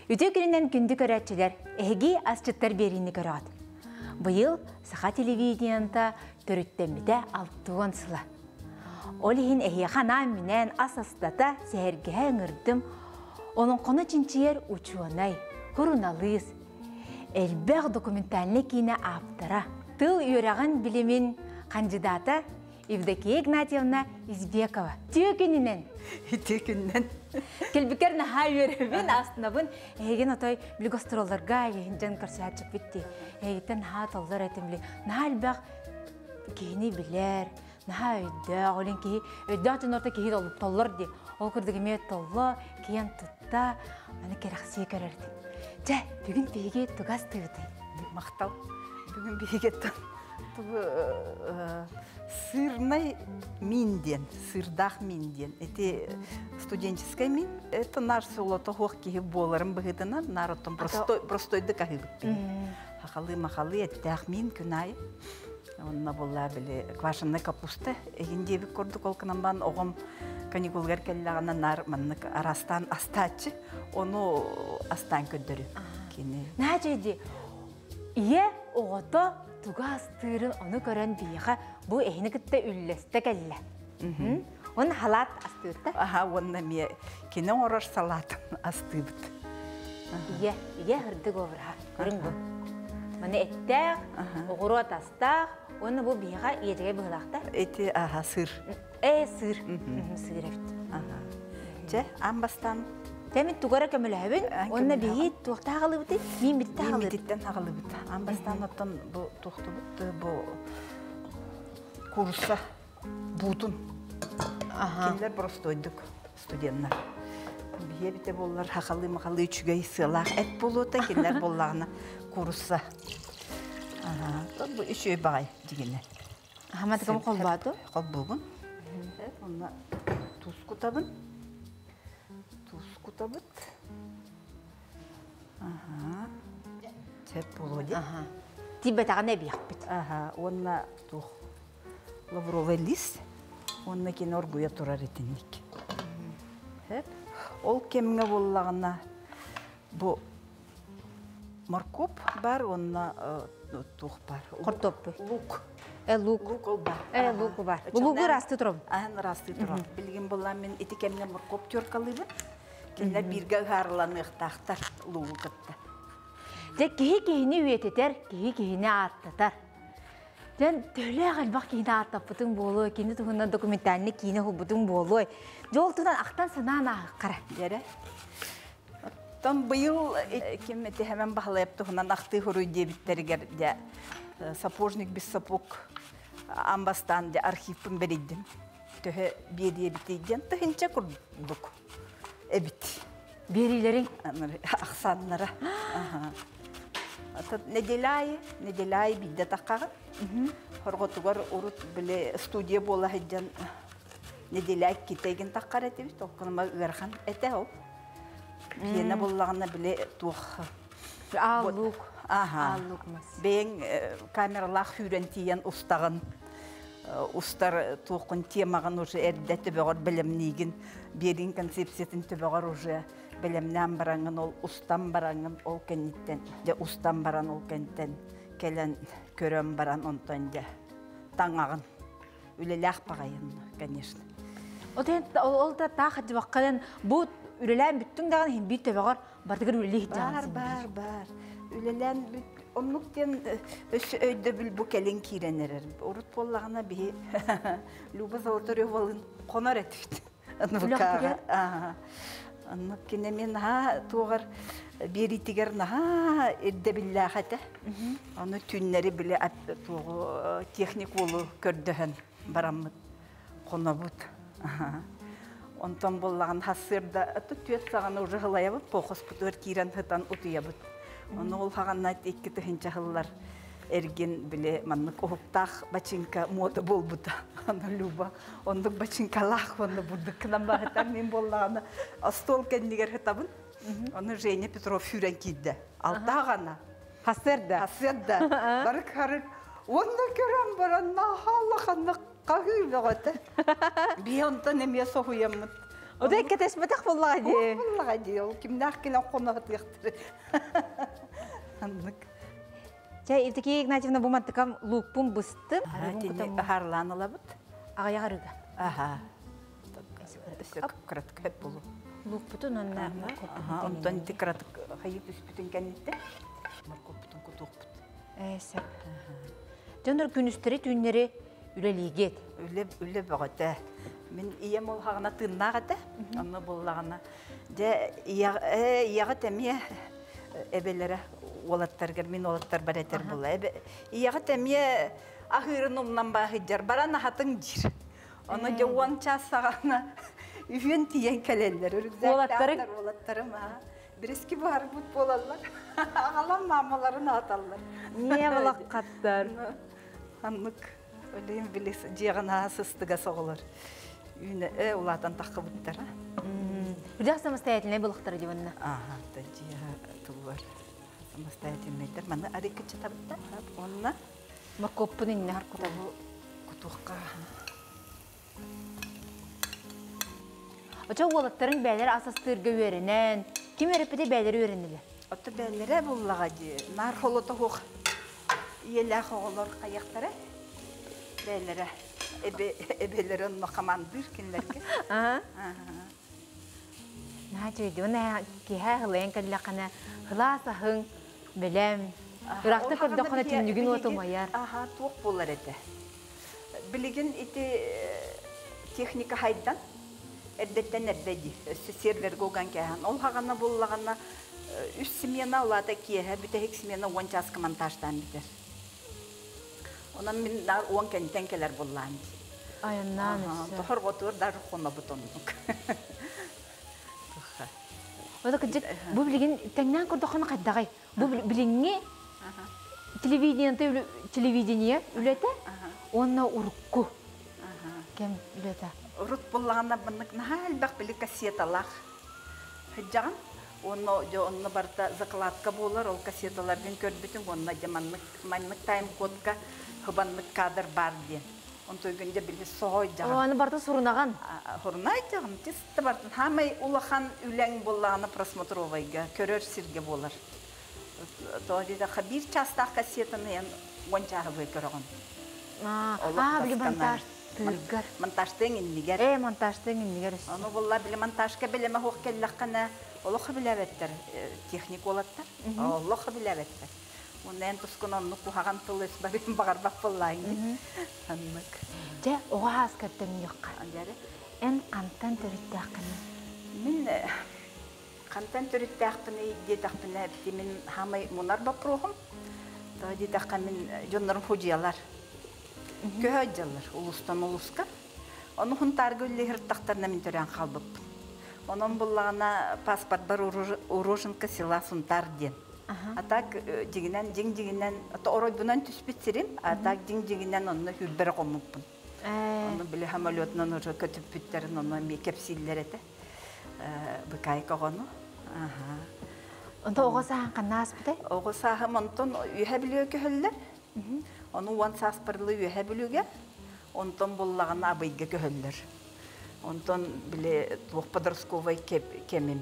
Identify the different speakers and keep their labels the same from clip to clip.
Speaker 1: Үтүө күнүнэн күндү көрөөччүлэр, эһиги асчыттар биэриини көрөҕүт. Быйыл саха телевидениета төрүттэммитэ 60 сыла. Ол иһин эһиэхэ анаан-минээн ас астата, сэһэргэһэ ыҥырдым. Олоҥхону чинчийэр учуонай, суруналыыс, элбэх документальнай киинэ ааптара, тыл үөрэҕин билимин хандьыдаата Евдокия Игнатьевна Избекова. Үтүө күнүнэн!
Speaker 2: Үтүө күнүнэн!
Speaker 1: Кэлбиккэр наһаа үөрэбин, астынабын. Эһигин отой били гастролларга дьон көрсөөччүппүт дии. Эһигиттэн наһаа толлор этим били. Наһаа элбэх киһини билэр, наһаа өйдөөх, олин киһи өйдөөх дьон орто киһи толлор дии. Ол курдук эмиэ толло, киэн тутта, маны кэрэхсии көрөр этим. Дьэ, бүгүн биһиги тугу астыыбытый?
Speaker 2: Махтал. Бүгүн биһигиттэн тугу сырный мин диэн, сырдаах мин диэн. Эти студенческий мин. Это наар солото хуох киһи буоларын быһыытынан, наар оттон простой, простойдук аһыыбыт биһи. Хахалы-махалы эттээх мин күн аайы. Онно буолла били квашенная капуста эгин диэбит курдук ол гынан баран оҕом каникулгар кэллэҕинэ наар маннык араастаан астааччы ону астаан көрдөрү кини
Speaker 1: Наадьа дии ийэ оҕото тугу астыырын ону көрөн биһиэхэ бу эһини кытта үллэстэ кэллэ. Уонна халаат астыырта.
Speaker 2: Аха уонна эмиэ кини оҥорор салаатын астыыбыт.
Speaker 1: Ийэ, ийэ ырдык обраһа. Көрүҥ бу. Маны эттээх, оҕуруот астаах, уонна бу биһиэхэ иэдьэгэй быһыылаахтар.
Speaker 2: Эти аха сыр.
Speaker 1: Э, сыр. Сыр эбит.
Speaker 2: Чэ, аан бастаан
Speaker 1: Тэмин тугара көмөлөһөбүн. Уонна биһи туохта аҕалыбытый? Мин битте
Speaker 2: аҕалыбыт. Мин аҕалыбыт. Аан бастаан оттон бу туохтубут бу курса буутун. Кинилэр простойдук студеннар. Биһиэ бите буоллар хахалы-махалы үчүгэй сыалаах эт буолуота, кинилэр буоллаҕына курса. Бу үчүгэй баҕай дигинэ.
Speaker 1: Хаматыкам холбооту?
Speaker 2: Холбуубун. Онно туус кутабын. Туус кутабыт. Аха. Сөп буолуо дии.
Speaker 1: Аха. Тиийбэтэҕинэ эбиэхпит.
Speaker 2: Аха. Уонна туох лавровый лист уонна кини оргуйа турар итинник. Сөп. Ол кэмҥэ буоллаҕына бу моркуоп бар уонна туох бар?
Speaker 1: Хортуоппуй.
Speaker 2: Лук.
Speaker 1: Э, лук.
Speaker 2: Лук ол бар.
Speaker 1: Э, лук бар. Лугу ыраастыы турабын.
Speaker 2: Аһын ыраастыы турабын. Билигин буллаан мин ити кэмҥэ моркуоп теркалыыбын. Кинилэр бииргэ ыһаарыланыахтаахтар лугу кытта.
Speaker 1: Дьэ, киһи киһини үйэтитэр, киһи киһини ааттатар. Дьэн төлөөх элбэх киһини ааттаппытыҥ буолуой, кини туһунан документальный киинэ уһулбутуҥ буолуой. Дьэ, ол туһунан ахтан санаан ааһыккара.
Speaker 2: Дьэрэ. Оттон быйыл ким этиһэмэн Баһылайап туһунан ахтыы хуруй диэбиттэригэр дьэ сапожник без сапог аан бастаан дьэ архивпын бэрийдим. Төһө биэриэбитий диэн тыһынча курдук эбит.
Speaker 1: Биэриилэриҥ?
Speaker 2: Ахсааннара. Неделя аайы, неделя аайы биирдэ таххаҕын. Хорҕотугар урут били студия буола сылдьан неделя иккитэ игин таххар этибит. Ол кыныма ыарахан этэ ол. Пиэнэ буллаҕына били туох
Speaker 1: Ааллук.
Speaker 2: Аха.
Speaker 1: Ааллук мас.
Speaker 2: Бэйэҥ камералаах сүүрэн тиийэн устаҕын устар туоххун темаҕын уже эрдэ төбөҕөр бэлэмниигин биэриин концепциятын төбөҕөр уже бэлэмнээн бараҥҥын ол устан бараҥҥын ол кэнниттэн дьэ устан баран ол кэнниттэн кэлэн көрөн баран онтон дьэ таҥаҕын үлэлээх баҕайын конечно
Speaker 1: Ол да таах дьыбакканан бу үлэлээн бүттүҥ даҕаны иһин биир төбөҕөр бардыгар үлэлии
Speaker 2: бар бар бар үлэлээн бүт оннук диэн өссө өйдөбүл бу кэлин киирэн эрэр урут буоллаҕына биһи Люба Золотаревалыын хонор этибит НВК-ҕа оннук кини эмиэ наһаа туоҕар биэриитигэр наһаа ирдэбиллээх этэ ону түүннэри били туоҕу техник уолу көрдөһөн бараммыт хонобут. Онтон буоллаҕын сарсыарда түөрт саҕана уже һылайабыт, похоспутугар киирэн сытан утуйабыт. Ону ол хаҕанна 2 тыһыынча сыллар эргин били маннык уһуктаах бачыыҥка муода буолбута. Аны Люба оннук бачыыҥкалаах уонна бурдуккынан баһытар мин буоллаҕына остуол кэннигэр сытабын. Ону Женя Петров сүүрэн киирдэ. Алтаҕана.
Speaker 1: Хасыарда.
Speaker 2: Хасыарда. Бары харык. Уонна көрөн баран наһаа улаханнык хаһыы бөҕөтө. Биһи онтон эмиэ соһуйаммыт.
Speaker 1: Ода кэтэспэтэх буоллаҕа дии.
Speaker 2: Буоллаҕа дии, ол кимнээх кэлэн хоноһутуохтары. Аннык.
Speaker 1: Чэ, Евдокия Игнатьевна, бу мантыкам луукпун быстым.
Speaker 2: Тини аһарлаан ылабыт.
Speaker 1: Аҕыйах арыыга.
Speaker 2: Аха. Кыратык болу.
Speaker 1: Луукпутун онна
Speaker 2: Онтон ити кыратык хайы түспүтүн кэнниттэн моркуоппутун кутуохпут.
Speaker 1: Ээ, сөп. Дьоннор күнүстэри түүннэри үлэлиигит.
Speaker 2: Үлэ үлэ бөҕөтө. Мин ийэм ол хаҕына тыыннаах этэ. Онно буллаҕына дьэ ийэҕит эмиэ эбэлэрэ уолаттаргар мин уолаттарбар этэр буолла. Ийэҕит эмиэ аһыырын умнан бааһыйдьар баран аһатыҥ диир. Ону дьэ 10 час саҕана үһүөн тиийэн кэлэллэр.
Speaker 1: Уолаттарыҥ?
Speaker 2: Уолаттарым бириски буһарбыт буолаллар. Аҕалан маамаларын ааталлар.
Speaker 1: Не балаккаттар.
Speaker 2: Аннык өлейін билис дьиэҕин сыстыга соҕолор. Үүнэ улаатан таххыбыттара.
Speaker 1: Бирдэх самостоятельный былыктар диванна.
Speaker 2: Ага, та дьиэ туллар. Самостоятельныйдар. Маны арыккычча табытта. Онна
Speaker 1: Моркуоппун инне.
Speaker 2: Моркуобу кутуохха.
Speaker 1: Очо уолаттарын бээлер асастыырга үөрэнэн, ким үөрэппити бээлери үөрэннилэр?
Speaker 2: Отто бээлерэ буллаҕа дии. Нар холото хуох ийэлээх оҕолор хайахтара бээлерэ эбэлэрэ онно хамаандыыр кинилэргэ.
Speaker 1: Аа. Наһаа үчүгэй. Уонна киэһэ ылайан кэллэххинэ сылаас аһыҥ, бэлэм. Ыраахта көрдөххүнэ түннүгүн уота умайар.
Speaker 2: Аха, туох буолар этэ. Билигин ити техника хайдан эрдэттэн эрдэ дии. Өссө сервергэ уган кээһэн. Ол хаҕана буллаҕына үс смена улаата киэһэ бүтэһик смена 10 чааска монтажтаан бүтэр. Онон мин наар 10 кэнтэн кэлэр буллаан дии.
Speaker 1: Айаннаан өссө.
Speaker 2: Тохорҕотуор даже хонобут оннук.
Speaker 1: Ота кырдьык, бу билигин тэҥнээн көрдөххүнэ хайдаҕай? Бу билиҥҥи телевидение телевидение үлэтэ уонна урукку кэм үлэтэ.
Speaker 2: Урут буллаҕына маннык наһаа элбэх били кассеталаах сылдьаҕын. Уонна дьэ онно барыта закладка буолар, ол кассеталаргын көрбүтүҥ уонна дьэ маннык маннык тайм-кодка хыбаннык кадр баар диэн. Онтуйгун дьэ били соһойдьаҕын.
Speaker 1: Аны барыта сурунаҕын.
Speaker 2: Сурунаайдьаҕын, чисто бартын. Хаамай улахан үлэҥ буоллаҕына просмотровайга, көрөр сиргэ буолар. Тоҕо диэтэххэ, биир чаастаах кассетаны эн 10 чааһы быһа көрөҕүн.
Speaker 1: Аа, били монтаж тыыргар.
Speaker 2: Монтажтыаҥ иннигэр.
Speaker 1: Ээ, монтажтыаҥ иннигэр өссө.
Speaker 2: Ону булла били монтажка билэмэ суох кэллэххинэ, олох билээбэттэр техник уолаттар. Олох билээбэттэр. Уонна эн тускун оннук куһаҕан тыл өс барыан баҕарбат буоллаҕыҥ дии. Оннук.
Speaker 1: Дьэ, оҕо ааскар төннүөххэ. Эн хантан төрүттээххиний?
Speaker 2: Мин хантан төрүттээхпиний диэтэхпинэ, ити мин хаамай мунар боппуруоһум. Тоҕо диэтэххэ, мин дьоннорум худьуйалар. Көһө дьаллар улуустан улууска. Ону Хунтаарга үллэһиртахтарына мин төрөөн хаалбыппын. Онон буллаҕына паспортбар Уроженка села Сунтаар диэн. А так дьиҥинэн, дьиҥ дьиҥинэн, оройбунан түспүт сирим, а так дьиҥ дьиҥинэн онно сүүрбэрэ хоммуппун. Ону били самолетунан уже көтүппүттэрин онно эмиэ кэпсииллэр этэ. Быкайка оҕону.
Speaker 1: Онто оҕо сааһын ханна ааспытай?
Speaker 2: Оҕо сааһым онтон Үөһэ Бүлүүгэ көһөллөр. Ону 10 сааспар дылы Үөһэ Бүлүүгэ, онтон буллаҕына Абыйга көһөллөр. Онтон били туох подростковай кэмим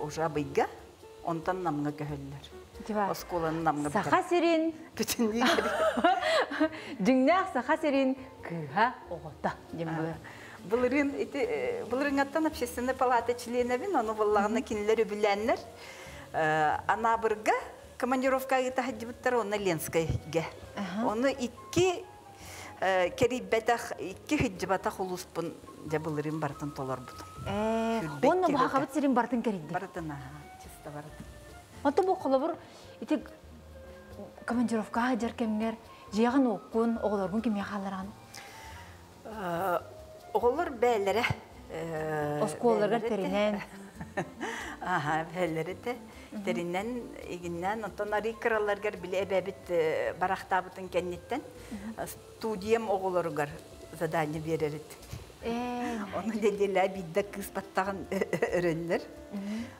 Speaker 2: уже Абыйга, онтон Намҥа көһөллөр. Оскуоланы Намҥа
Speaker 1: Саха сирин
Speaker 2: бүтүннүү
Speaker 1: дьиҥнээх Саха сирин кыыһа оҕото диэн буолар.
Speaker 2: Былырыын ити былырыыҥҥаттан общественнай палата чилиэнэбин, ону буллаҕына кинилэр үбүлээннэр Анаабырга командировка ыыта сылдьыбыттар уонна Ленскэйгэ. Ону икки кэрийбэтэх, икки сылдьыбатах улууспун дьэ былырыын барытын толорбутум.
Speaker 1: Уонна бу Сахабыт сирин барытын кэрийдин.
Speaker 2: Барытын, чисто барытын.
Speaker 1: Онтон бу холобур ити командировкаҕа сылдьар кэмҥэр дьиэҕин уоккун, оҕолоргун кимиэхэ хааллараҕын?
Speaker 2: Оҕолор бээлэрэ
Speaker 1: Оскуолаларыгар тэринэн.
Speaker 2: Аха, бээлэрэ этэ. Тэринэн, игиннээн, онтон арый кыраларгар били эбэбит барахтаабытын кэнниттэн студиям оҕолоругар задание биэрэрит. Ону нэдиэлэ биирдэ кыыс баттаҕын өрөннөр.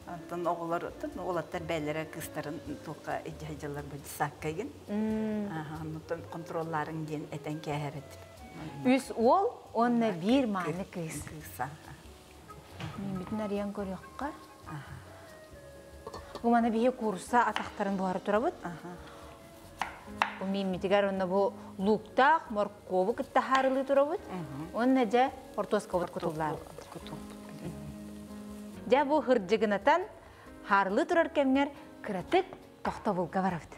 Speaker 2: Онтон оҕолор, уолаттар бээлэрэ кыыстарын туохха илдьэ сылдьаллар бу десакка игин. Онтон контроллаарыҥ диэн этэн кээһэр этим.
Speaker 1: Үс уол уонна биир мааны кыыс.
Speaker 2: Кыыса.
Speaker 1: Мииммитин арыйан көрүөххэ. Бу маны биһи куурусса атахтарын буһара турабыт. Бу мииммитигэр онно бу лууктаах моркуобу кытта хаарылыы турабыт. Уонна дьэ хортуоскабыт кутуллаабыт. Дьэ бу хырдьыгынатан хаарылыы турар кэмҥэр кыратык тохтобулга барабыт.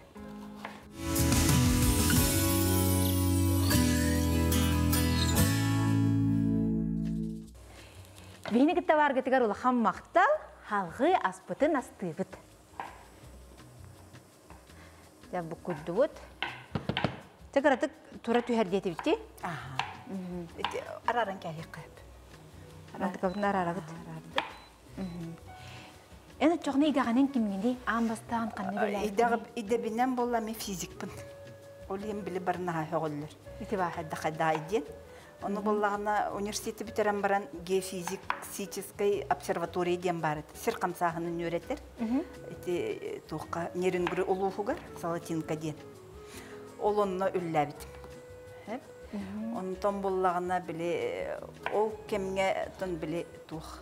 Speaker 1: Биһини кытта бааргытыгар улахан махтал, халҕыы аспытын астыыбыт. Дьэ бу куйдубут. Чэ кыратык тура түһэр диэтибити.
Speaker 2: Аха. Арааран кээһиэххэ.
Speaker 1: Мантыкабытын араарабыт. Эн оччоҕуна идэҕинэн кимҥиний? Аан бастаан ханна үлэлээбиккиний?
Speaker 2: Идэбинэн буолла мен физикпын. Ол иһин били барынаһа сөҕөллөр.
Speaker 1: Ити баар.
Speaker 2: Хайда хайда диэн. Ону буоллаҕына университеты бүтэрэн баран геофизическай обсерватория диэн баар этэ. Сир хамсааһынын үөрэтэр. Ити туохха Нерюнгри улууһугар Салатинка диэн. Ол онно үллээбитим. Онтон буллаҕына били ол кэмҥэ тон били туох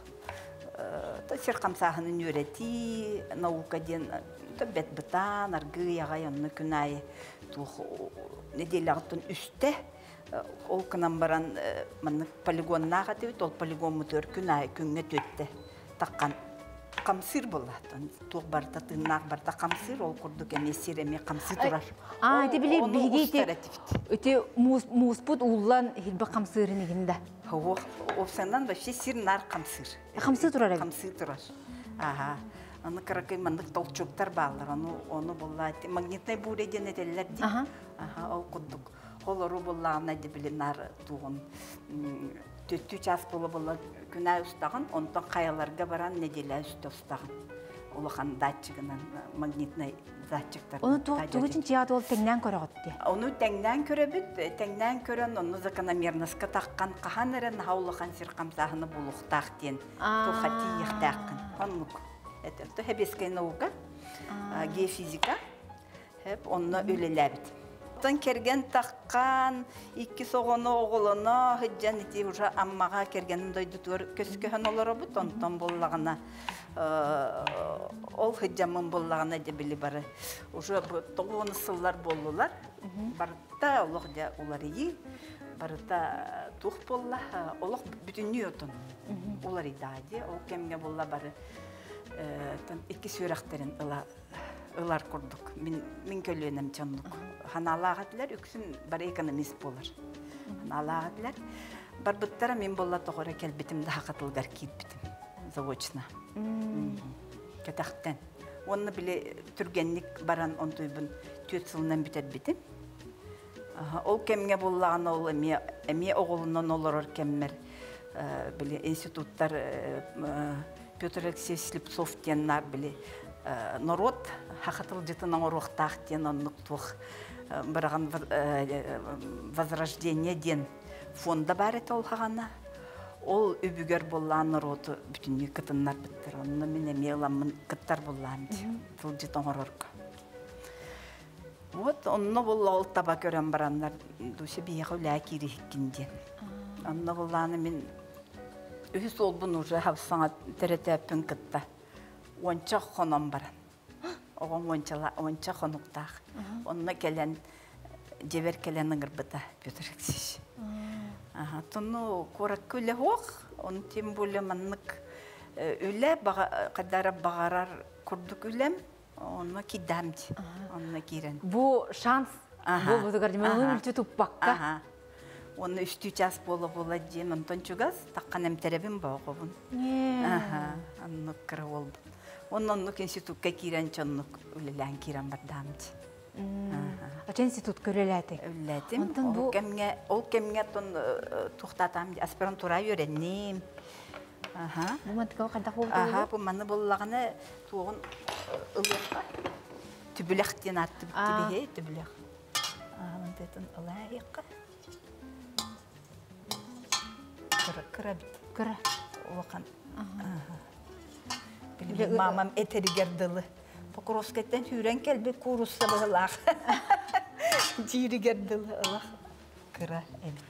Speaker 2: сир хамсааһынын үөрэтии, наука диэн бэт бытаан, аргыый аҕай онно күн аайы туох нэдиэлэҕиттэн үстэ ол гынан баран маннык полигоннаах этибит, ол полигоммутугар күн аайы күҥҥэ түөттэ таххан хамсыыр буолла. Туох барыта тыыннаах барыта хамсыыр, ол курдук эмиэ сир эмиэ хамсыы турар.
Speaker 1: Аа, ити били биһиги ити ити мууспут ууллан хилбэ хамсыырын игин да.
Speaker 2: Ох, опсанан вообще сир нар хамсыыр.
Speaker 1: Хамсыы турар эбит.
Speaker 2: Хамсыы турар. Ага. Аны кыракый маннык толчуктар бааллар. Ону ону булла магнитная буря диэн этэллэр дии. Аха, ол курдук. Холору буллаҕына били нар тугун төттүү час буола буола күн аайы устаҕын, онтон хайаларга баран нэдиэлэ үстэ устаҕын. Улахан датчигынан, магнитнай датчиктар.
Speaker 1: Ону тугу чинчийэҕит ол тэҥнээн көрөҕүт дии?
Speaker 2: Ону тэҥнээн көрөбүт, тэҥнээн көрөн онну закономерностька таххан хаһан эрэ наһаа улахан сир хамсааһына буолуохтаах диэн туохха тиийиэхтээххин. Оннук. Это хэбиэскэй наука, геофизика. Хэп онно үлэлээбит. Оттон кэргэн таххан, икки оҕону оҕолоно сылдьан ити уже Аммаҕа кэргэним дойдутугар көскөһөн олоробут. Онтон буоллаҕына ол сылдьаммын буоллаҕына дьэ били бары уже тоҕуон сыллар буоллулар. Барыта олох дьэ уларыйыы, барыта туох буолла, олох бүтүннүү отун уларыйдаа дии. Ол кэмҥэ буолла бары икки сүрэхтэрин ыла ылар курдук. Мин, мин көлүөнэм дьоннук. Ханаалаах этилэр, үксүн бары экономист буолар. Ханаалаах этилэр. Барбыттара мин буолла тоҕо кэлбитим да хатылгар киирбитим заочно. Кэтэхтэн. Уонна били түргэнник баран онтуйбун түөрт сылынан бүтэрбитим. Ол кэмҥэ буллаҕына ол эмиэ эмиэ оҕолунан олорор кэммэр били институттар Петр Алексеевич Слепцов диэн наар били норуот саха тылдьытын оҥоруохтаах диэн оннук туох быраҕан возрождение диэн фонда баар этэ ол хаҕана. Ол үбүгэр буллаан норуоту бүтүннүү кытыннарбыттар. Онно мин эмиэ ыламмын кыттар буллаам тылдьыт оҥорорго. Вот онно булла ол таба көрөн бараннар Дуся биһиэхэ үлээ киириһиккин диэн. Онно буллааны мин үһүс уолбун уже саҥа төрөтөөппүн кытта уонча хонон баран оҕом уонча хонуктаах онно кэлэн дьэбэр кэлэн ыҥырбыта Петр Алексеевич. Тону куоракка үлэ суох, он тем более маннык үлэ хадара баҕарар курдук үлэм онно киирдэм дии онно киирэн
Speaker 1: Бу шанс буолбутугар үлтү туппакка.
Speaker 2: Уонна үстүү час буола-буола диэн онтон чугас таххан эмтэрэбин боҕобун. Оннук кыра буолбут. Онно оннук институкка киирэн чоннук үлэлээн киирэн бардаам дии.
Speaker 1: Ача институтка үлэлээтиҥ?
Speaker 2: Үлэлээтим. Ол кэмҥэ ол кэмҥэ тон туохтаатаам аспирантура үөрэнним.
Speaker 1: Аха. Бу мантыка хайдах буолбута?
Speaker 2: Аха, бу маны буллаҕына туоҕун ылыахха. Түбүлэх диэн ааттыбыт тибиһи, түбүлэх. Аа, мантытын ылаайыахха. Кыра, кыра бит.
Speaker 1: Кыра.
Speaker 2: Улахан. Билигин мамам этэригэр дылы. Покровскайтан сүүрэн кэлбит куурусса быһылаах. Дииригэр дылы ылах кыра эбит.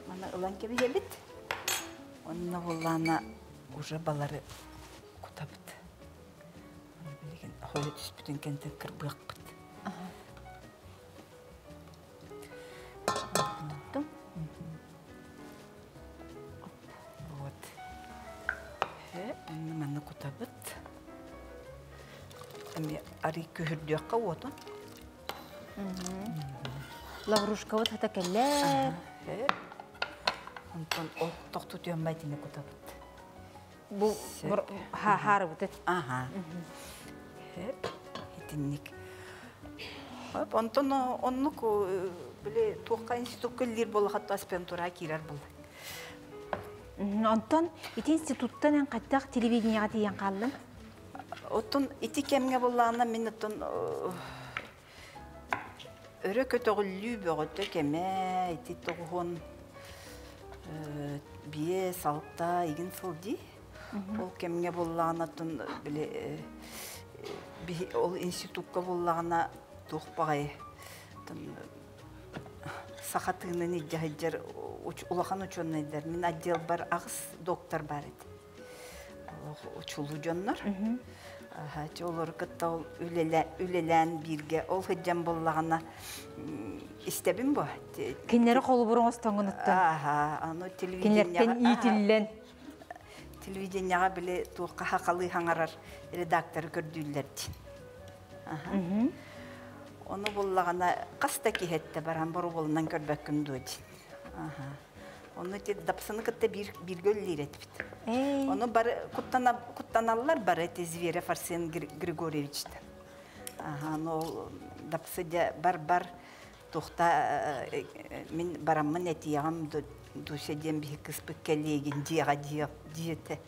Speaker 2: Маны ылан кэбиһэбит. Онно буллаана. Уже балары кутабыт. Билигин хойу түспүтүн кэнтэн кырбыахпыт.
Speaker 1: Туттум.
Speaker 2: Вот. Манна кутабыт. Эми арый күһүрдүөххэ уотун.
Speaker 1: Лаврушкабыт хата кэллэр.
Speaker 2: Онтон ол тохтутуйан байтини кутабыт.
Speaker 1: Бу хаарыбыт.
Speaker 2: Аха. Итинник. Онтон оннук били туохха институкка үллиир буоллахха аспирантура киирэр буолла.
Speaker 1: Онтон ити институттан эн хайдах телевидениеҕа тиийэн хааллыҥ?
Speaker 2: Оттон ити кэмҥэ буоллаҕына мин оттон өрө көтөҕүллүү бөҕөтө кэмэ ити 95, 6 игин сыл дии. Ол кэмҥэ буоллаҕына оттон били ол институкка буоллаҕына туох баҕайы саха тыынын илдьэ сылдьар улахан учуонайдар мин отделбар аҕыс доктор баар этэ. Учулуу дьоннор. Олору кытта ол үлэлээн бииргэ ол сылдьан буоллаҕына истэбин бу.
Speaker 1: Кинилэри холобур оҥостоҥҥунуттан.
Speaker 2: Аха, аны
Speaker 1: Кинилэртэн иитиллэн.
Speaker 2: Телевидениеҕа били туохха хахалыы хаҥарар редакторы көрдүүллэр дии. Ону буллаҕына хас да киһи эттэ баран боруобаланан көрбөккүн дуо дии. Ону ити Дапсыны кытта биир бииргэ үлэлиир этибит. Ону бары куттаналлар бары эти Зверев Арсен Григорьевичтан. Аха, ну Дапсы дьэ бар-бар тухта мин бараммын этиэҕим Дуся диэн биһи кыспыт кэлиэгин дьиэҕэ диэтэ.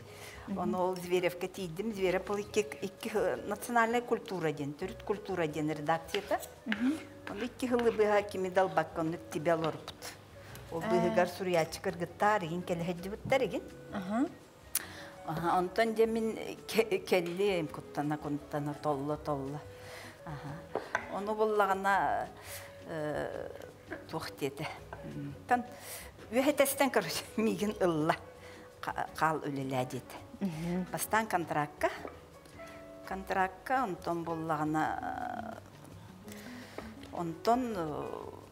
Speaker 2: Ону ол Зверевке тиийдим. Зверев ол икки, икки национальная культура диэн, төрүт культура диэн редакцията. Ону 2 сылы быһа кими далбакка оннук тибэ олорбут. Ол быыһыгар суруйааччы кыргыттаар игин кэлэһэддибиттэр игин. Онтон дьэ мин кэллиэм куттана-куттана толло-толло. Ону буллаҕына туох диэтэ. Тан үөһэтэстэн короче миигин ылла хаал үлэлээ диэтэ. Бастаан контракка контракка онтон буллаҕына онтон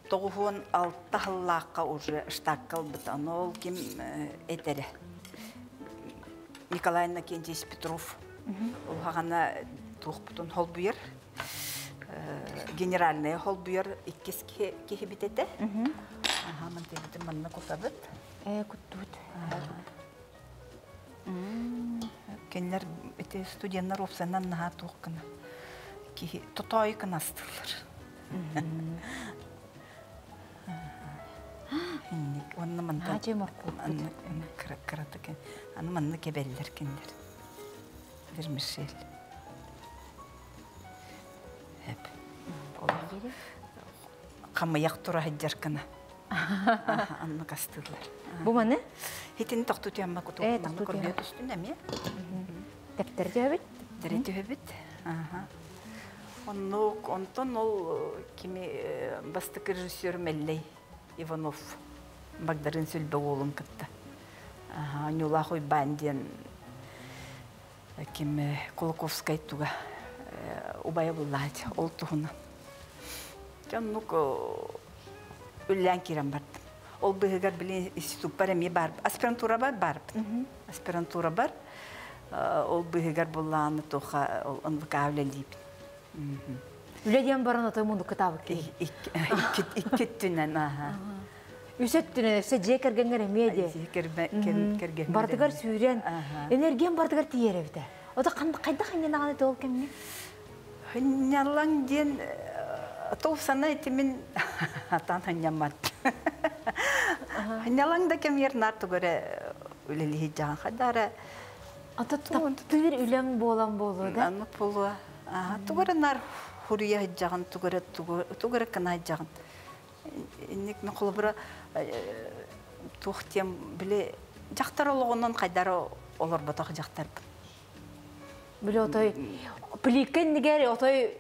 Speaker 2: 96 сыллаахха уже штакка ылбыта. Ону ол ким этэрэ Николай Иннокентьевич Петров улаҕана туохпутун холбуйар генеральная холбуйар иккис киһибит этэ. Аха, мантыйбытын манна кутабыт.
Speaker 1: Куттубут.
Speaker 2: Кинилэр ити студеннар уопсайынан наһаа туох гына киһи тотоойу кынастыыллар. Инник уонна мантан
Speaker 1: Наадьа моркуоппут.
Speaker 2: Кыратык аны манна кэбэллэр кинилэр. Вермишель. Эп. Хамыйах тура сылдьар гына. Анны кастыыллар.
Speaker 1: Бу маны?
Speaker 2: Хитин тохтутуямма куту.
Speaker 1: Э,
Speaker 2: Манна түстүн эмиэ.
Speaker 1: Тэптэр түһэбит.
Speaker 2: Тэптэр түһэбит. Оннук, онтон ол кими бастакы режиссер Меллей Иванов Багдарын Сүлбэ уолун кытта. Ньулаах Уйбаан диэн ким Кулаковскай туга убайа буллаат ол туһунан. Оннук үллээн киирэн бардым. Ол быһыгар били институппар эмиэ бар, аспирантура бар барбын. Аспирантура бар. Ол быһыгар буллааны туха ол НВК үлэлиибин.
Speaker 1: Үлэ диэн баран отой мунду кытаабыт киһи.
Speaker 2: Икки өттүнэн, аха.
Speaker 1: Үс өттүнэн өссө дьиэ кэргэҥҥэр эмиэ дии.
Speaker 2: Дьиэ кэргэн.
Speaker 1: Бардыгар сүүрэн, энергиян бардыгар тиийэр эбитэ. Ото хайдах ханньанаҕаны ол кэмҥэ?
Speaker 2: Хынньалаҥ диэн тоусана ити мин атаан хынньаммат. Хынньалаҥ да кэмигэр наар тугу эрэ үлэлиһи дьахан хайдара
Speaker 1: Ото таптыыр үлэҥ буолан буолуо да?
Speaker 2: Аны буолуо. Тугу эрэ наар хуруйа сылдьаҕын, тугу эрэ тугу эрэ гына сылдьаҕын. Инник мен холобура туох диэн били дьахтар олоҕунан хайдара олорботох дьахтарбын.
Speaker 1: Били отой плитка иннигэр отой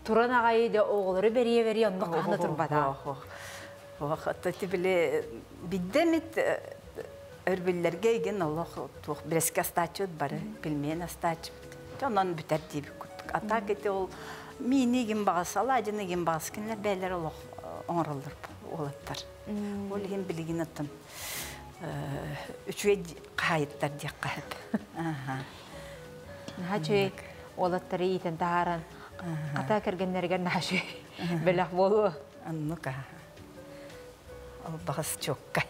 Speaker 1: туран аҕай да оҕолору бэрие-бэрие онно хаһана турбата.
Speaker 2: Ох, били биддемит. Өрбүллэргэ игин олох туох брэски астааччыбыт бары, пельмень астааччыбыт. Онон бүтэр диэбит курдук. А так ити ол миини игин баҕас, алаадьыны игин баҕас кинилэр бэйэлэр олох оҥороллор уолаттар. Ол иһин билигин оттон үчүгэй хаһаайыттар диэххэ сөп.
Speaker 1: Наһаа үчүгэй уолаттары иитэн таһааран, хата кэргэннэригэр наһаа үчүгэй бэлэх буолуо.
Speaker 2: Оннук аа. Ол баҕас чуоккай.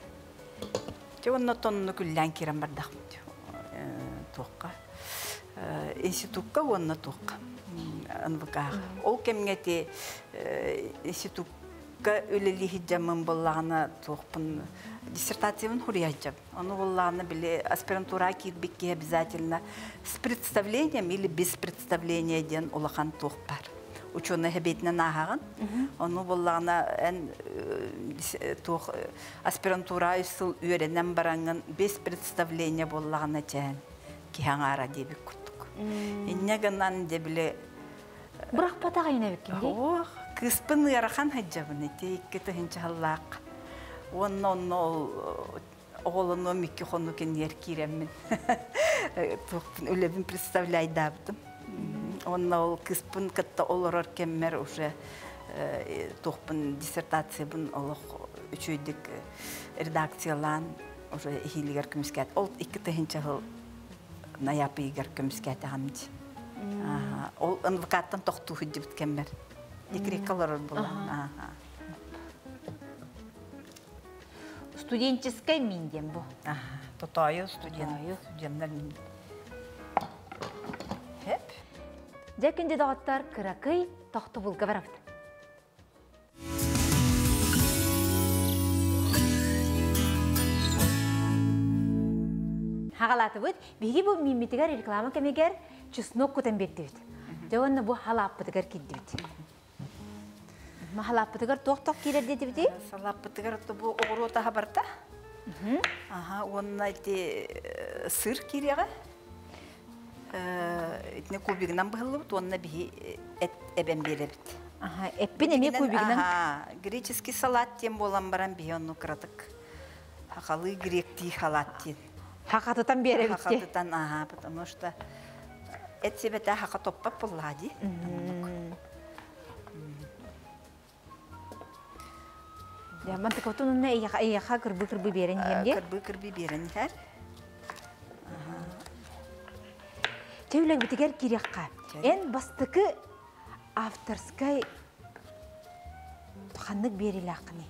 Speaker 2: Дьэ уонна тонну күллээн киирэн бардахпыт туохха институкка уонна туохха НВК-ҕа. Ол кэмҥэ ити институкка үлэлии сылдьаммын буоллаҕына туохпун диссертациябын суруйа сылдьабын. Ону буоллаҕына били аспирантураҕа киирбит киһи обязательно с представлением или без представления диэн улахан туох баар. Учуонай сэбиэтинэн ааһаҕын. Ону буоллаҕына эн туох аспирантура үс сыл үөрэнэн бараҥҥын без представления буоллаҕына чээн киһи аҥаара диэбит курдук. Инньэ гынан дьэ били
Speaker 1: Бырахпатах эбиккин дии.
Speaker 2: Ох, кыыспын ыарахан сылдьабын ити 2 тыһыынча сыллаах. Уонна онно ол оҕолонуом икки хонук иннигэр киирэммин туохпун үлэбин представляйдаабытым. Уонна ол кыыспын кытта олорор кэммэр уже туохпун диссертациябын олох үчүгэйдик редакциялаан уже иһиилигэр көмүскээт. Ол 2 тыһыынча сыл ноябрьыгар көмүскээтэҕим дии. Ол НВК-ттан тохтуу сылдьыбыт кэммэр. Декреккэ олорор буолан.
Speaker 1: Студенческий миин диэн бу.
Speaker 2: Тотоойу студент. Студеннар миин. Хеп.
Speaker 1: Дьэ күндү доҕоттор, кыракый тохтобулга барабыт. Хагалаатыбыт. Биһиги бу мииммитигэр реклама кэмигэр чеснок кутан биэрдибит. Дьэ уонна бу халааппытыгар киирдибит. Халааппытыгар туох-туох киирэр диэтибитий?
Speaker 2: Салааппытыгар бу оҕуруот аһа барда. Аха, уонна ити сыр киириэҕэ. Итини кубигынан быһыллыбыт уонна биһи эт эбэн биэрэбит.
Speaker 1: Аха, эппин эмиэ кубигынан.
Speaker 2: Аха, греческий салат диэн буолан баран биһи онну кыратык хахалыы гректии халат диэн.
Speaker 1: Хахатытан биэрэбит.
Speaker 2: Хахатытан, аха, потому что эт себете хака топпат буоллаа дии.
Speaker 1: Я мантыкотун онно эйиэхэ кырбы-кырбы биэрэн иһэм дии.
Speaker 2: Кырбы-кырбы биэрэн иһэр.
Speaker 1: Төүлэбитигэр кириэххэ. Эн бастакы авторскай ханнык биэрилээххиний?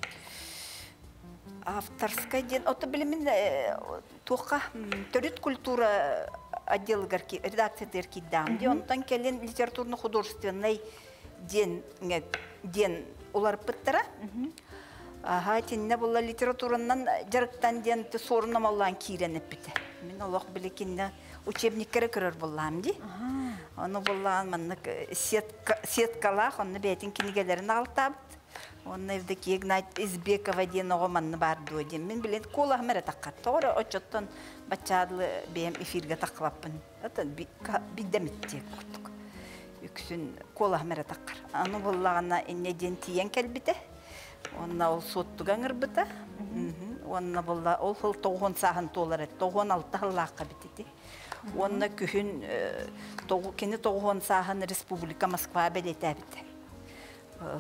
Speaker 2: Авторскай диэн, ото билимин туохха төрүт культура отделыгар редакциятыгар киирдэҕим дии. Онтон кэлин литературно-художественнай диэн диэн уларыппыттара. Аха, итиннэ була литературанан дьарыктан диэн суорунамаллаан киирэн эппитэ. Мин олох били кинне учебниккere көрөр буллаам дии. Ону буллаан маннык сетка, сеткалаах, онно бэйэтин кинигэлэрин аҕалтаабыт. Онно Евдокия Игнатьевна Избекова диэн оҕо манны баар дуо диэн. Мин билин куолаһым эрэ таххар. Тоҕо эрэ оччоттон баччаадылы бэйэм эфиргэ таххыбаппын. Это биддэмиттиэ курдук. Үксүн куолаһым эрэ таххар. Аны буллаҕына инньэ диэн тиийэн кэлбитэ. Уонна ол суоттуга ыҥырбыта. Уонна булла ол сыл 90 сааһын туолар эт. 96 сыллаахха битити. Уонна күһүн кини 90 сааһын Республика Москва бэлиэтээбитэ.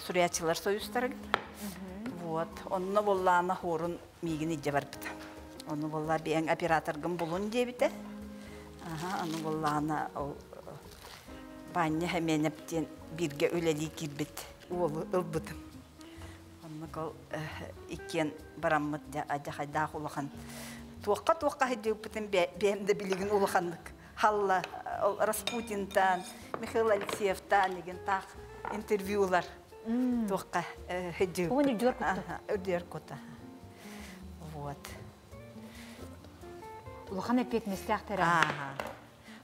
Speaker 2: Суруйааччылар союзтарыгар. Вот. Онно буллаана хуорун миигин илдьэ барбыта. Ону булла биэҥ операторгын булун диэбитэ. Аха, аны буллаана ол Баанньа Хэмиэнэп диэн бииргэ үлэлии киирбит уолу ылбытым. Оннук ол иккиэн бараммыт адьахайдаах улахан туохха-туохха сылдьыбыппытын бэйэм да билигин улаханнык халла ол Распутинтан, Михаил Алексеевтан игин таах интервьюлар туохха сылдьыбыппыт.
Speaker 1: Уон үрдүгэр кутта.
Speaker 2: Үрдүгэр кутта. Вот.
Speaker 1: Улахан эппиэтинэстээх
Speaker 2: Ааха.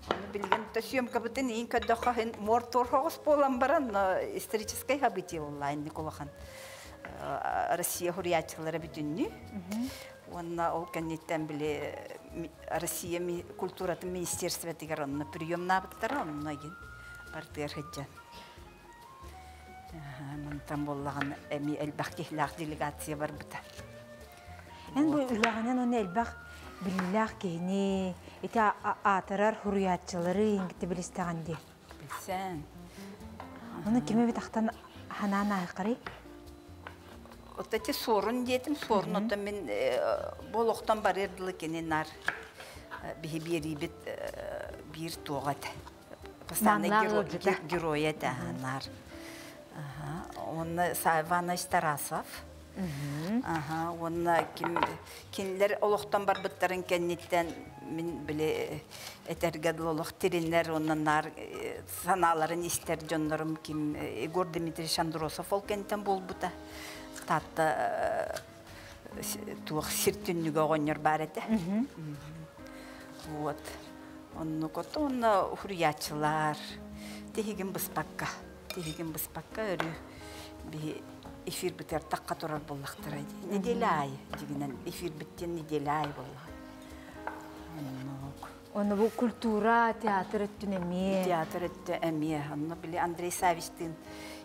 Speaker 2: Ону билигин то съемкабытын иин көрдөххө иһин мор-тор соҕус буолан баран историческай событие буолла инник улахан Россия суруйааччылара бүтүннүү. Уонна ол кэнниттэн били Россия культуратын министерствотыгар онно приемнаабыттара, онно игин бартыгар сылдьан. Мантан буоллаҕына эми элбэх киһилээх делегация барбыта.
Speaker 1: Эн бу үлэҕинэн уонна элбэх Биллээх киһини ити аатырар хуруйааччылары иҥкити билистэҕин дии.
Speaker 2: Билсэн.
Speaker 1: Ону кими битахтан ханаан аахарый?
Speaker 2: Оттон ити Суорун диэтим, Суорун оттон мин бу олохтон барыар дылы кини нар биһи биэриибит биир туоҕа этэ. Постоянный герой этэ нар. Уонна Иванович Тарасов. Аха, уонна ким кинилэр олохтон барбыттарын кэнниттэн мин били этэргэ дылы олох тиринэр уонна наар санааларын истэр дьоннорум ким Егор Дмитриевич Андросов ол кэнниттэн буолбута. Таатта туох сир түннүгэ оҕонньор баар этэ. Вот. Оннук уонна уһуруйааччылар тиһигин быспакка, тиһигин быспакка өрүү биһи эфирбитигэр тахха турар буоллахтара дии. Неделя аайы дьигинэн эфирбиттен неделя аайы буоллаҕа. Оннук.
Speaker 1: Онно бу культура, театр өттүн эмиэ.
Speaker 2: Театр өттө эмиэ. Онно били Андрей Савичтыын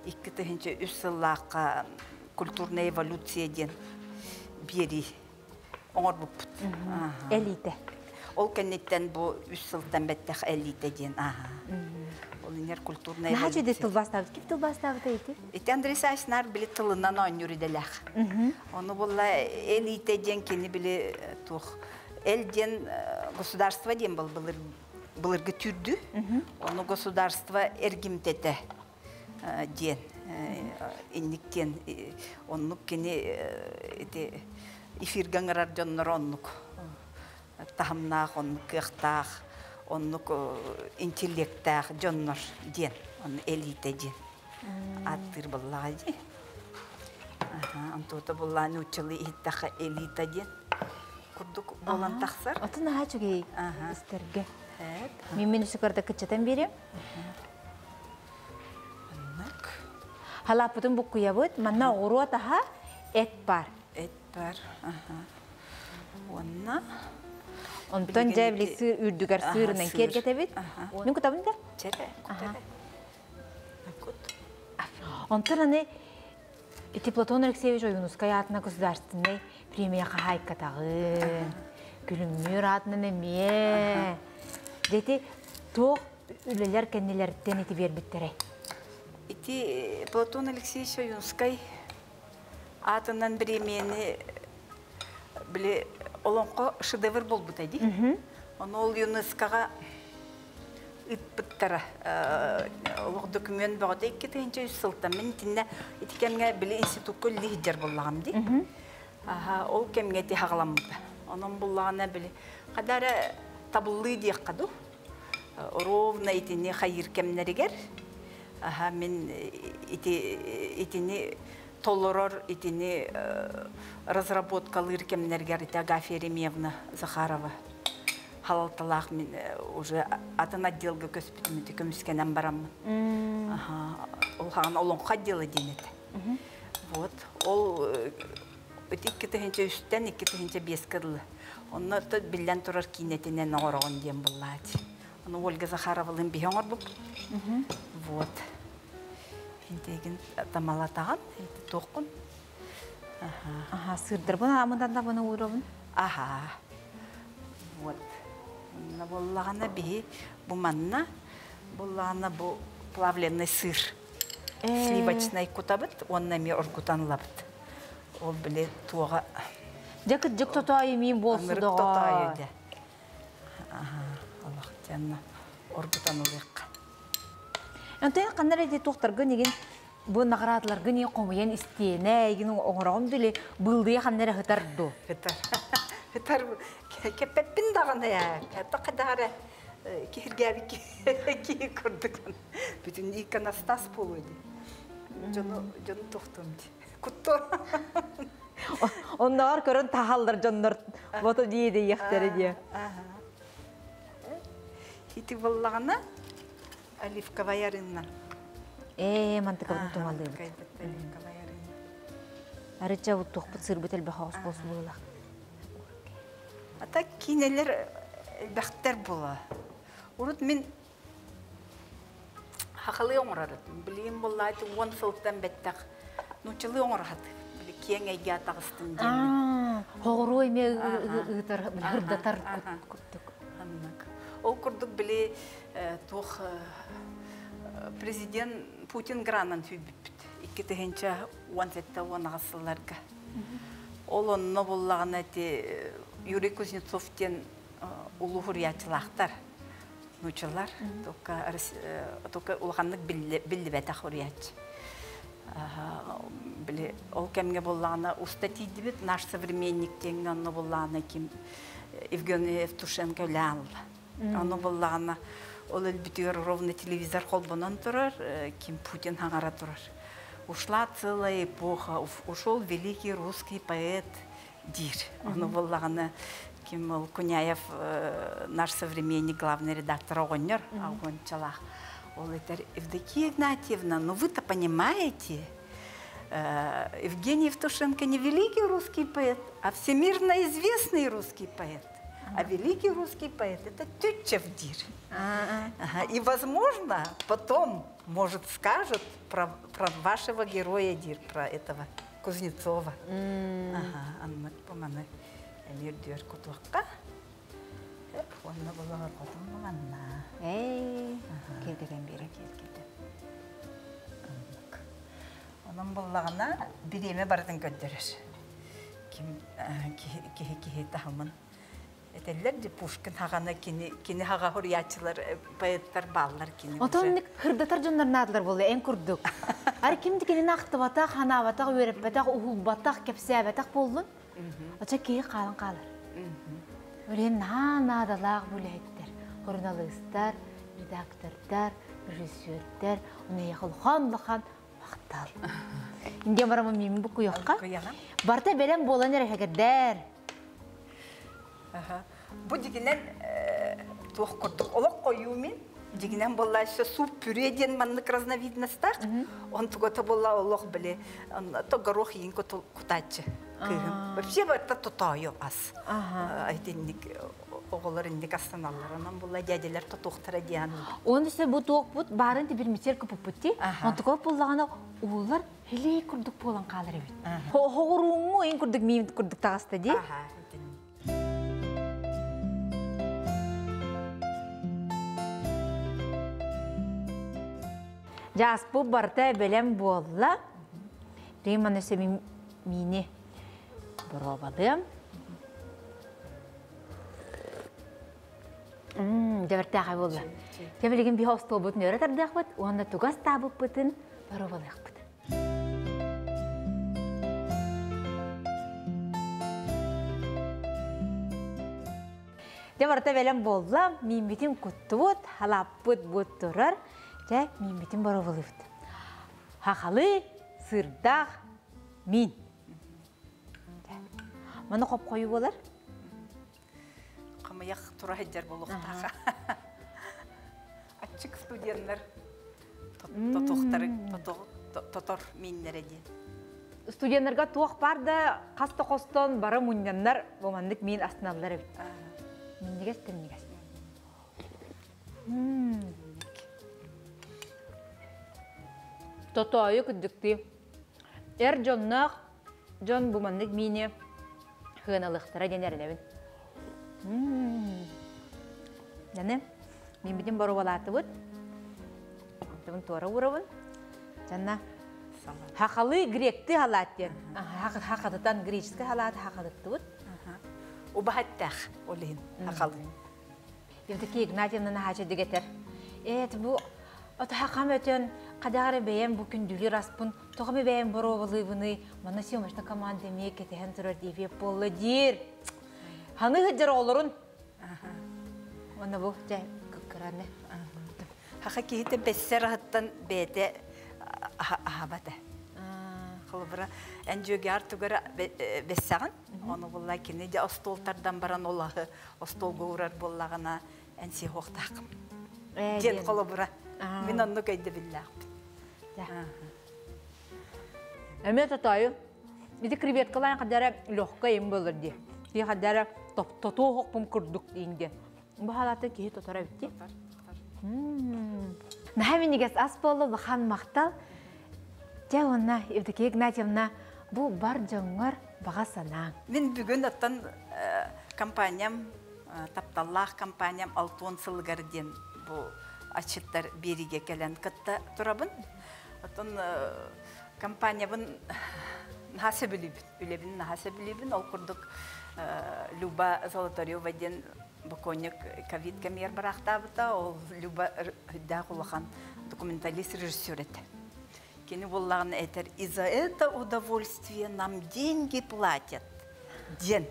Speaker 2: 2003 сыллаахха культурная эволюция диэн биэрии оҥорбуппут.
Speaker 1: Элиитэ.
Speaker 2: Ол кэнниттэн бу үс сылтан бэттэх элиитэ диэн аха. Ол инер культурная
Speaker 1: Наһаа үчүгэй тылбаастаабыт. Ким тылбаастаабыта ити?
Speaker 2: Ити Андрей Савич наар били тылынан оонньуур идэлээх. Ону буолла элиитэ диэн кини били туох эл диэн государство диэн был былыр былыргы түрдүү. Ону государство эргимтэтэ диэн инник диэн оннук кини ити эфиргэ ыҥырар дьоннор оннук таһымнаах, оннук кыахтаах, оннук интеллектээх дьоннор диэн, онну элиитэ диэн ааттыыр буоллаҕа дии. Онтуота буллаа нууччалыы иһиттэххэ элита диэн курдук буолан тахсар.
Speaker 1: Отун наһаа үчүгэй истэргэ. Мин мин үсүкарда кыччатан биэриэм. Халааппытын буккуйабыт. Манна оҕуруот аһа, эт бар.
Speaker 2: Эт бар. Уонна
Speaker 1: Онтон дьэ били сыыр үрдүгэр сыырынан киэргэтэбит. Мин кутабын да?
Speaker 2: Чэрэ, кутара. Кут.
Speaker 1: Онтон аны ити Платон Алексеевич Ойуунускай аатынан государственнай премия хаһаайкатаҕын, Күлүмнүүр аатынан эмиэ. Дьэ ити туох үлэлэр кэннилэриттэн ити биэрбиттэрэй?
Speaker 2: Ити Платон Алексеевич Ойуунскай аатынан бириэмийэни били олоҥхо шедевр буолбута дии. Ону ол ЮНЕСКОҕа ыыппыттара. Олох документ бөҕөтө 2003 сылтан мин итиннэ ити кэмҥэ били институкка үлэлии сылдьар буоллаҕым дии. Аха, ол кэмҥэ ити хаҕаламмыта. Онон буллаҕына били хада эрэ табыллыы диэххэ дуу. Ровно итини хайыыр кэмнэригэр аха мин ити итини толорор итини разработкалыыр кэмнэригэр ити Агафья Еремеевна Захарова халалталаах мин уже атын отделга көспүтүм ити көмүскэнэн бараммын. Аха, ол хаҕан олоҥхо отдела диэн этэ. Вот ол ити 2003-тэн 2005-кэ дылы. Онно биллэн турар киинэтинэн оҥороҕун диэн буллаати. Ону Ольга Захаровалыын биһи оҥорбуп. Вот. Интегин тамалатаҕын, туоххун?
Speaker 1: Аха, сыырдарбын аамыдан да бұны уурабын.
Speaker 2: Аха. Вот. Онно буоллаҕына биһи бу манна буоллаҕына бу плавленный сыр. Сливочный кутабыт уонна эмиэ оргутан ылабыт. Ол били туоҕа
Speaker 1: Дьэ кырдьык тотоойу миин буолсу
Speaker 2: доҕор. Тотоойу дьэ. Аха, олох дьанна оргутан ылыахха.
Speaker 1: Онтон ханна эрэ туохтаргын игин бу наҕараадаларгын и хомуйан истиэнэ игин оҥороҕун дили былдыйа ханна эрэ хытар ду.
Speaker 2: Хытар. Хытар кэппэппин даҕаны ээ. Тоқадаары киһиргээбит киһи курдук. Бүтүн иконостас буолуо дии. Дьону дьону тохтуом дии. Кутту.
Speaker 1: Оннооҕор көрөн таһаллар дьоннор бото дии диэхтэрэ диэ.
Speaker 2: Ити буоллаҕына оливковай арыыннан.
Speaker 1: Ээ, мантыкабытын туһалыыбыт. Арыча туохпут сырбыт элбэх оҕус буолсулуулах.
Speaker 2: Ата киинэлэр элбэхтэр буола. Урут мин хахалыы оҥорор этим. Билигин буоллаати уон сылтан бэттэх нууччалыы оҥоро сатыыр. Били киэҥ эйгэ таҕыстын диэммин.
Speaker 1: Хоҕуруо эмиэ ыытар, ырдатар курдук.
Speaker 2: Ол курдук били туох президент Путин гранан сүүйбүппүт 2017-18 сылларга. Ол онно буллаҕына ити Юрий Кузнецов диэн улуу суруйааччылаахтар нууччалар только только улаханнык биллибэтэх уруйааччы. Били ол кэмҥэ буллаҕына уста тиийдибит наш современник диэҥҥэ онно буллаҕына ким Евгений Евтушенко үлээн ылла. Ону буллаҕына ол өлбүтүгэр ровно телевизор холбонон турар, ким Путин хаҥара турар. Ушла целая эпоха, ушел великий русский поэт диир. Ону буллаҕына ким ол Куняев наш современник главный редактор оҕонньор Огончалаах. Ол этэр Евдокия Игнатьевна, ну вы-то понимаете, Евгений Евтушенко не великий русский поэт, а всемирно известный русский поэт. А великий русский поэт – это Тютчев диир. И, возможно, потом, может, скажут про вашего героя диир, про этого Кузнецова. Ага, аннык бу маны эмиэ үрдүөр кутуохха. Уонна булаҕар хотун манна.
Speaker 1: Эй, киэргэтэн биэрэ
Speaker 2: киэргэтэн. Аннык. Онон буллаҕына бириэмэ барытын көрдөрөр. Ким киһи киһи таһымын этэллэр ди Пушкин хаҕана кини кини хаҕа хуруйааччылар поэттар бааллар кини
Speaker 1: Отон хырдатар дьоннор наадалар буолла эн курдук. Ар ким кинини ахтыбатах, ханаабатах, үөрэппэтэх, уһулбатах, кэпсээбэтэх буоллун. Оча киһи хаалан хаалар. Өрен наһаа наадалаах үлэһиттэр, суруналыыстар, редактордар, режиссердар, уну улахан-улахан махтал. Индия барамы мин бу куйахха. Барта бэлэм буолан эрэ хэгэрдэр.
Speaker 2: Бу дьигинэн туох курдук олох хойуу мин дьигинэн буолла өссө суп пюре диэн маннык разновидностаах онтугата буолла олох били то горох иин кутааччы кыыһым вообще барыта тотоойу ас итинник оҕолор инник астаналлар онон буолла дядялар тотуохтара диэн
Speaker 1: Он өссө бу туохпут баарын тибирмичер купуппут ти онтука буллаҕына уулар хилей курдук буолан хаалар эбит хоҕурууҥҥу ин курдук миин курдук таҕыста дии Дьааспыт барыта бэлэм буолла. Риман өссө миини боруобалыам. Дьэбэртээхэй буолла. Дьэ билигин биһи остуолбутун өрө тардыахпыт уонна тугас таабыппытын боруобалыахпыт. Дьэ барыта бэлэм буолла, мииммитин куттубут, халааппыт бут турар. Дьэ, мииммитин боруобалыыбыт. Хахалы, сырдаах миин. Маны хоп-хойуу буолар.
Speaker 2: Хамыйах тура сылдьар буолуохтаах. Аччык студеннар тотуохтары тотор мииннэрэ диэн.
Speaker 1: Студеннарга туох бар да хас да хостон бары мунньаннар бу маннык миин астыналлар эбит. Минньигэс тэмньигэс. Тотоойу кырдьыктыы. Эр дьонноох дьон бу маннык миини сыаналыахтара диэн эрэнэбин. Даны, мииммитин боруобалаатыбыт. Онтубун туора уурабын. Жанна хахалы гректи халаат диэн. Хахатытан греческий халааты хахатыттыбыт.
Speaker 2: Убаһаттаах ол иһин хахалы.
Speaker 1: Евдокия Игнатьевна наһаача дигэтэр. Эт бу хахам өтөн хадаҕары бэйэм бу күндүлүр аспын тоҕо бэйэм боруобалыыбыный манна съемочная команда эмиэ кэтэһэн турар диэбиэп буолла диир. Ханы сылдьар оҕолорун. Уонна бу дьэ кыраны.
Speaker 2: Хаха киһитэ бэссэр аһыттан бэйэтэ аһабата. Холобура, эн дьүөгээр тугара бэссэҕин, ону булла кини дьэ остуол тардан баран ол аһы остуолга уурар буоллаҕына эн сиэһуохтааххын. Диэн холобура. Мин оннук өйдөбүллээхпин.
Speaker 1: Эмиэ тотоойу. Ити креветкалаан хадара легкая им болор дии. Киһи хадара тотуу хоппум курдук диин диэн. Бу халаты киһи тотора битти. Наһаа минньигэс ас буолла улахан махтал. Дьэ уонна Евдокия Игнатьевна бу бар дьоҥҥор Баҕа санааҥ.
Speaker 2: Мин бүгүн оттон компаниям, тапталлаах компаниям 60 сылыгар диэн бу ачыттар биэриигэ кэлэн кытта турабын. Оттон компаниябын наһаа сөбүлүүбүн, үлэбин наһаа сөбүлүүбүн. Ол курдук Люба Золотарева диэн боконник ковид кэмигэр бараахтаабыта. Ол Люба үрдээх улахан документалист режиссер этэ. Кини буоллаҕына этэр: «И за это удовольствие нам деньги платят» диэн.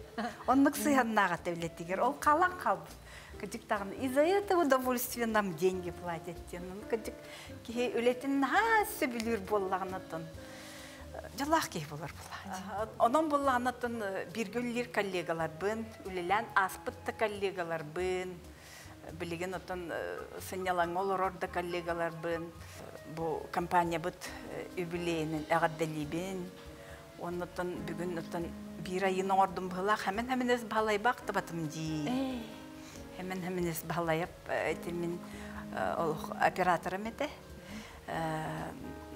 Speaker 2: Оннук сыһыаннаах этэ үлэтигэр. Ол хаалан хаалбыт. Кырдьык даҕаны, «И за это удовольствие нам деньги платят» диэн. Кырдьык, киһи үлэтин наһаа сөбүлүүр буоллаҕына оттон дьоллоох киһи буолар буоллаҕа. Онон буоллаҕына оттон бииргэ үлэлиир коллегаларбын, үлэлээн ааспыт да коллегаларбын, билигин оттон сынньалаҥҥа олорор да коллегаларбын бу компаниябыт юбилейинэн эҕэрдэлиибин. Оннуттан бүгүн оттон биир айыын оҥордум быһылаах хэмэн хэминэс баһылайбах табатым дии. Хэмэн хэминэс баһылайап ити мин олох операторым этэ.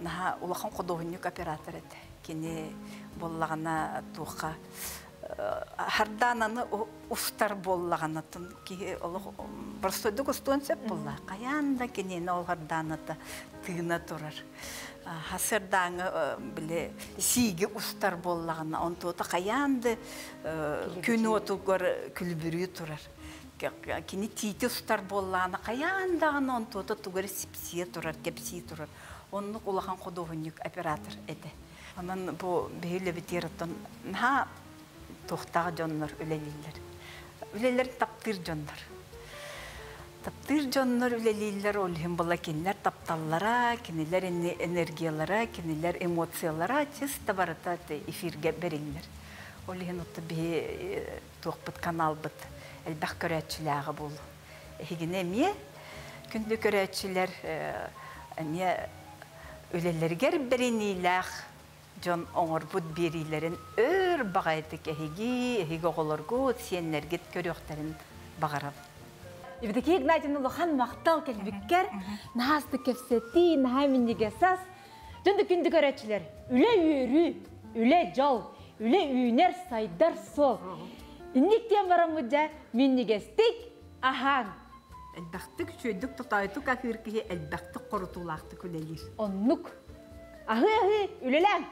Speaker 2: Наһаа улахан худуоһунньук оператор этэ. Кини буоллаҕына туохха хардаананы устар буоллаҕына киһи олох простойдук устуон сөп буолла. Хайаан да кинини ол хардааната тыына турар. Хасырдааҥы били сииги устар буоллаҕына онтуота хайаан да күн уотугар күлбүрүү турар. Кини тиити устар буоллаҕына хайаан даҕаны онтуота тугар сипсиэ турар, кэпсии турар. Оннук улахан худуоһунньук оператор этэ. Онон бу биһи оттон наһаа туохтаах дьоннор үлэлииллэр. Үлэлэр таптыыр дьоннор. Таптыыр дьоннор үлэлииллэр, ол иһин була кинилэр тапталлара, кинилэр энергиялара, кинилэр эмоциялара чисто барыта эфиргэ бериллэр. Ол иһин отто биһи туохпут каналбыт элбэх көрөөччүлээҕэ буолу. Эһигини эмиэ күндү көрөөччүлэр эмиэ үлэлэригэр бэриниилээх дьон оҥорбут биэриилэрин өр баҕайытык эһиги, эһиги оҕолоргут, сиэннэргит көрүөхтэрин баҕарабын.
Speaker 1: Евдокия Игнатьевна, улахан махтал кэлбиккэр, наһаасты кэпсэтии, наһаа минньигэс ас. Дьон да күндү көрөөччүлэр, үлэ үөрүү, үлэ дьол, үлэ үүнэр, сайдар суол. Инник диэн бараммыт дьэ, минньигэстик аһаан.
Speaker 2: Элбэхтик үчүгэйдик тотоойутук аһыыр киһи элбэхтик хорутуулаахтык үлэлиир.
Speaker 1: Оннук. Аһыы-аһыы үлэлээн.